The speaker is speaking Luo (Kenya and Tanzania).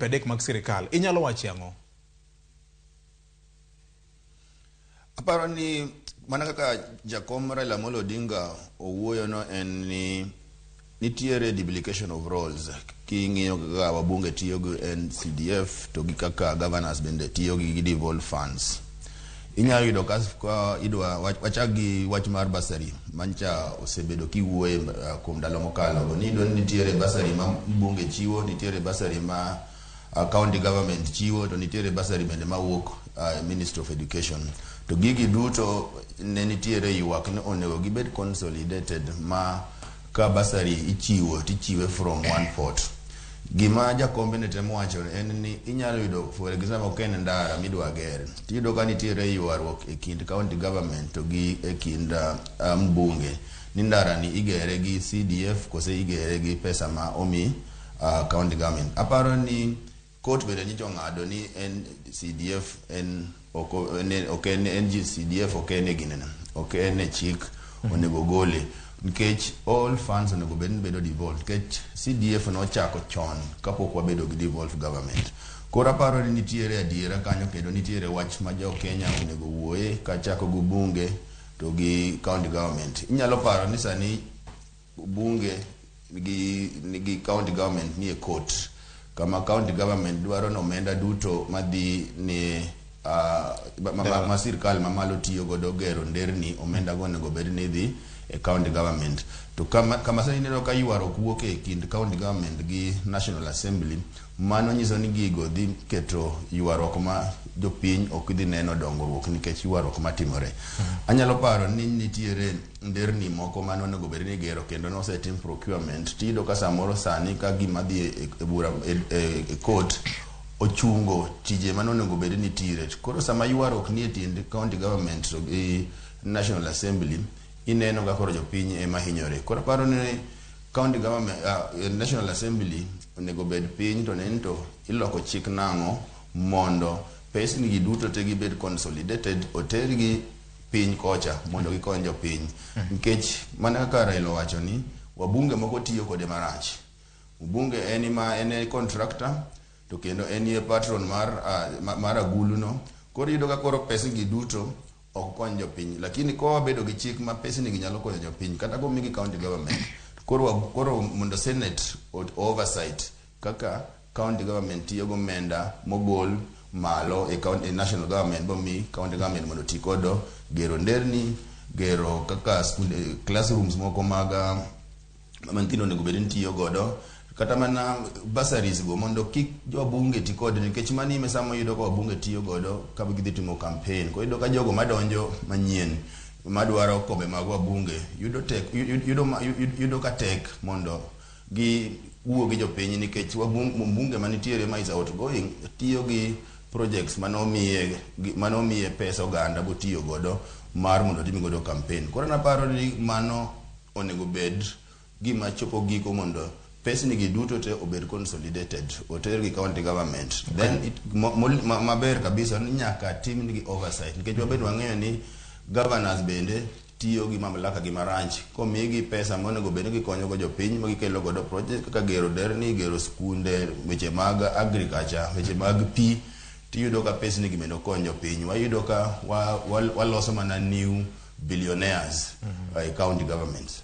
Adek mag sirikal. Inyalo wache ang'o? Aparo ni mana kaka jakom Raila Amolo Odinga owuoyo no en ni nitiere duplication of roles. King'iyo kaka wabunge tiyo gi NCDF to gi kaka governors bende tiyo gi devolved funds. Inyalo yudo ka idwa wachak gi wach mar bursary mancha osebedo kiwuoye kuom ndalo mokalo. Ni iyudo ni nitiere bursary ma mbunge chiwo, nitiere bursary ma county government chiwo, to nitiere bursary bende mawuok Ministry of Education. To gigi duto ne nitiere ywak ni onego gibed consolidated ma ka bursary ichiwo tichiwe from one pot. Gima jakombe ne temo wacho en ni inyalo yudo, for example, ka en ndara midwa ger, tiyudo ka nitiere ywaruok e kind county government to gi e kind mbunge ni ndara ni igere gi CDF kose igere gi pesa ma omi county government. Aparo ni court bende nyicha ong'ado ni NCDF en ok en NGCDF, ok en e ginene, ok en e chik onego gole nikech all funds onego bed ni bedo devolved, nikech CDF nochako chon kapok wabedo gi devolved government. Koro aparo ni nitiere adiera kanyo kendo nitiere wach ma jo Kenya onego wuoye kachako gi bunge to gi county government. Inyalo paro ni sani bunge gi county government nie court kama county government dwaro ni omenda duto madhi ne ma sirkal mamalo tiyo godo gero nderni, omenda go onego bed ni dhi e county government. To kama sani ineno ka ywaruok wuok e kind county government gi National Assembly, mano nyiso ni gigo dhi keto ywaruok ma jopiny ok dhi neno dongruok nikech ywaruok matimore. Anyalo paro ni nitiere nderni moko mane onego bed ni igero kendo nosetim procurement, tiyudo ka samoro sani ka gima dhi e bura e court ochungo tije mane onego bed ni tire. Koro sama ywaruok nie tiend county government to gi National Assembly, ineno ka koro jopiny ema hinyore. Koro aparo ni county government, National Assembly onego bed piny to neno to iloko chik nang'o mondo pesni gi duto te gibed consolidated, otergi piny kocha mondo gikony jopiny. Nikech mana kaka Raila owacho ni wabunge moko tiyo kode marach. Mbunge en ma en e contractor to kendo en e patron mar agulu no. Koro iyudo ka koro pesgi duto ok kony jopiny. Lakini ka wabedo gi chik ma pesni gi nyalo konyo jopiny kata komigi county government, koro mondo Senate oversight kaka county government tiyo gomenda mogol malo e county, e national government bomi county government mondo oti kodo gero nderni, gero kaka skunde, classrooms moko mag ma nyithindo onego bed ni tiyo godo, kata mana bursaries go mondo kik jowabunge ti kode, nikech mani ema sama iyudo ka wabunge tiyo godo ka gidhi timo campaign. Koro iyudo ka jogo madonjo manyien madwaro kombe mag wabunge yudo tek, yudo ka tek mondo gi wuo gi jopiny nikech mbunge manitiere ma is outgoing tiyo gi projects manomiye pesa oganda botiyo godo mar mondo otim godo campaign. Koro naparo ni mano onego bed gima chopo giko mondo pesni gi duto te obed consolidated, oter gi county government. Then maber kabisa ni nyaka tim nigi oversight, nikech wabed wang'eyo ni governors bende tiyo gi mamlaka gi marach komigi pesa monego bed ni gikonyo go jopiny ma gikelo godo project kaka gero nderni, gero skunde, weche mag agriculture, weche mag pi, tiyudo ka pesni gi bende ok kony jopiny. Wayudo ka waloso mana new billionaires e county governments.